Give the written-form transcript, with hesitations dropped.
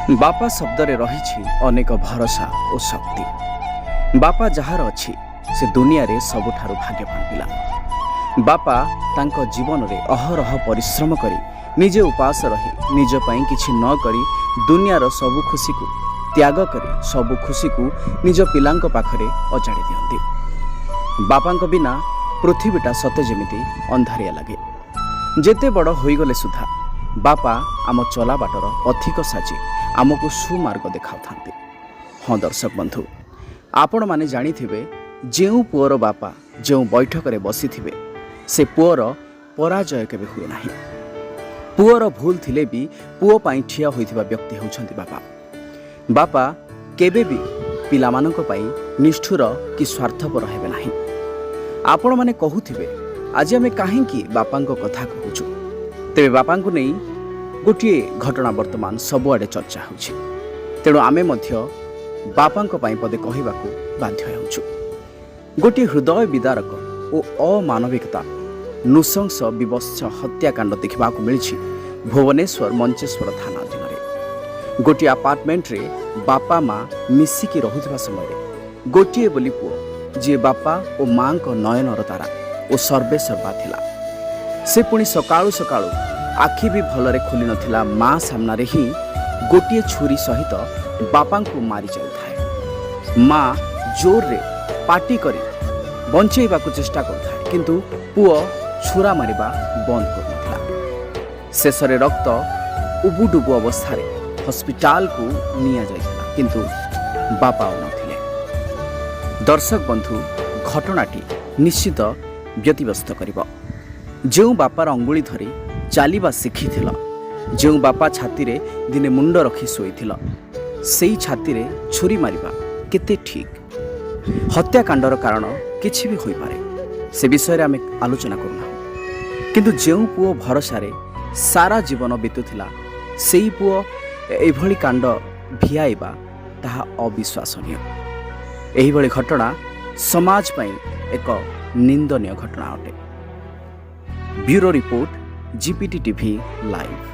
ବାପା ଶବ୍ଦରେ ରହିଛି ଅନେକ ଭରସା ଓ ଶକ୍ତି। ବାପା ଯାହାର ଅଛି, ସେ ଦୁନିଆରେ ସବୁଠାରୁ ଭାଗ୍ୟବାନ ପିଲା। ବାପା ତାଙ୍କ ଜୀବନରେ ଅହରହ ପରିଶ୍ରମ କରି, ନିଜେ ଉପାସ ରହି, ନିଜ ପାଇଁ କିଛି ନ କରି, ଦୁନିଆର ସବୁ ଖୁସିକୁ ତ୍ୟାଗ କରି, ସବୁ ଖୁସିକୁ ନିଜ ପିଲାଙ୍କ ପାଖରେ ଅଜାଡ଼ି ଦିଅନ୍ତି। ବାପାଙ୍କ ବିନା ପୃଥିବୀଟା ସତେ ଯେମିତି ଅନ୍ଧାରିଆ ଲାଗେ। ଯେତେ ବଡ଼ ହୋଇଗଲେ ସୁଦ୍ଧା ବାପା ଆମ ଚଲାବାଟର ପଥିକ ସାଜି ଆମକୁ ସୁମାର୍ଗ ଦେଖାଉଥାନ୍ତି। ହଁ ଦର୍ଶକ ବନ୍ଧୁ, ଆପଣମାନେ ଜାଣିଥିବେ, ଯେଉଁ ପୁଅର ବାପା ଯେଉଁ ବୈଠକରେ ବସିଥିବେ, ସେ ପୁଅର ପରାଜୟ କେବେ ହୁଏ ନାହିଁ। ପୁଅର ଭୁଲ ଥିଲେ ବି ପୁଅ ପାଇଁ ଠିଆ ହୋଇଥିବା ବ୍ୟକ୍ତି ହେଉଛନ୍ତି ବାପା। ବାପା କେବେ ବି ପିଲାମାନଙ୍କ ପାଇଁ ନିଷ୍ଠୁର କି ସ୍ୱାର୍ଥପର ହେବେ ନାହିଁ। ଆପଣମାନେ କହୁଥିବେ, ଆଜି ଆମେ କାହିଁକି ବାପାଙ୍କ କଥା କହୁଛୁ? ତେବେ ବାପାଙ୍କୁ ନେଇ ଗୋଟିଏ ଘଟଣା ବର୍ତ୍ତମାନ ସବୁଆଡ଼େ ଚର୍ଚ୍ଚା ହେଉଛି। ତେଣୁ ଆମେ ମଧ୍ୟ ବାପାଙ୍କ ପାଇଁ ପଦେ କହିବାକୁ ବାଧ୍ୟ ହେଉଛୁ। ଗୋଟିଏ ହୃଦୟ ବିଦାରକ ଓ ଅମାନବିକତା, ନୃଶଂସ, ବୀଭତ୍ସ ହତ୍ୟାକାଣ୍ଡ ଦେଖିବାକୁ ମିଳିଛି ଭୁବନେଶ୍ୱର ମଞ୍ଚେଶ୍ୱର ଥାନା ଅଧୀନରେ। ଗୋଟିଏ ଆପାର୍ଟମେଣ୍ଟରେ ବାପା ମା ମିଶିକି ରହୁଥିବା ସମୟରେ ଗୋଟିଏ ବୋଲି ପୁଅ, ଯିଏ ବାପା ଓ ମାଙ୍କ ନୟନର ତାରା ଓ ସର୍ବେସର୍ବା ଥିଲା, ସେ ପୁଣି ସକାଳୁ ସକାଳୁ ଆଖି ବି ଭଲରେ ଖୋଲି ନଥିଲା, ମା ସାମ୍ନାରେ ହିଁ ଗୋଟିଏ ଛୁରୀ ସହିତ ବାପାଙ୍କୁ ମାରି ଚାଲିଥାଏ। ମା ଜୋରରେ ପାଟି କରି ବଞ୍ଚେଇବାକୁ ଚେଷ୍ଟା କରୁଥାଏ, କିନ୍ତୁ ପୁଅ ଛୁରା ମାରିବା ବନ୍ଦ କରୁନଥିଲା। ଶେଷରେ ରକ୍ତ ଉବୁଡୁବୁ ଅବସ୍ଥାରେ ହସ୍ପିଟାଲକୁ ନିଆଯାଇଥିଲା, କିନ୍ତୁ ବାପା ଆଉ ନଥିଲେ। ଦର୍ଶକ ବନ୍ଧୁ, ଘଟଣାଟି ନିଶ୍ଚିତ ବ୍ୟତିବ୍ୟସ୍ତ କରିବ। ଯେଉଁ ବାପାର ଅଙ୍ଗୁଳି ଧରି ଚାଲିବା ଶିଖିଥିଲ, ଯେଉଁ ବାପା ଛାତିରେ ଦିନେ ମୁଣ୍ଡ ରଖି ଶୋଇଥିଲ, ସେଇ ଛାତିରେ ଛୁରୀ ମାରିବା କେତେ ଠିକ୍? ହତ୍ୟାକାଣ୍ଡର କାରଣ କିଛି ବି ହୋଇପାରେ, ସେ ବିଷୟରେ ଆମେ ଆଲୋଚନା କରୁନାହୁଁ। କିନ୍ତୁ ଯେଉଁ ପୁଅ ଭରସାରେ ସାରା ଜୀବନ ବିତୁଥିଲା, ସେଇ ପୁଅ ଏଭଳି କାଣ୍ଡ ଭିଆଇବା ତାହା ଅବିଶ୍ୱାସନୀୟ। ଏହିଭଳି ଘଟଣା ସମାଜ ପାଇଁ ଏକ ନିନ୍ଦନୀୟ ଘଟଣା ଅଟେ। Bureau report, GPT TV live.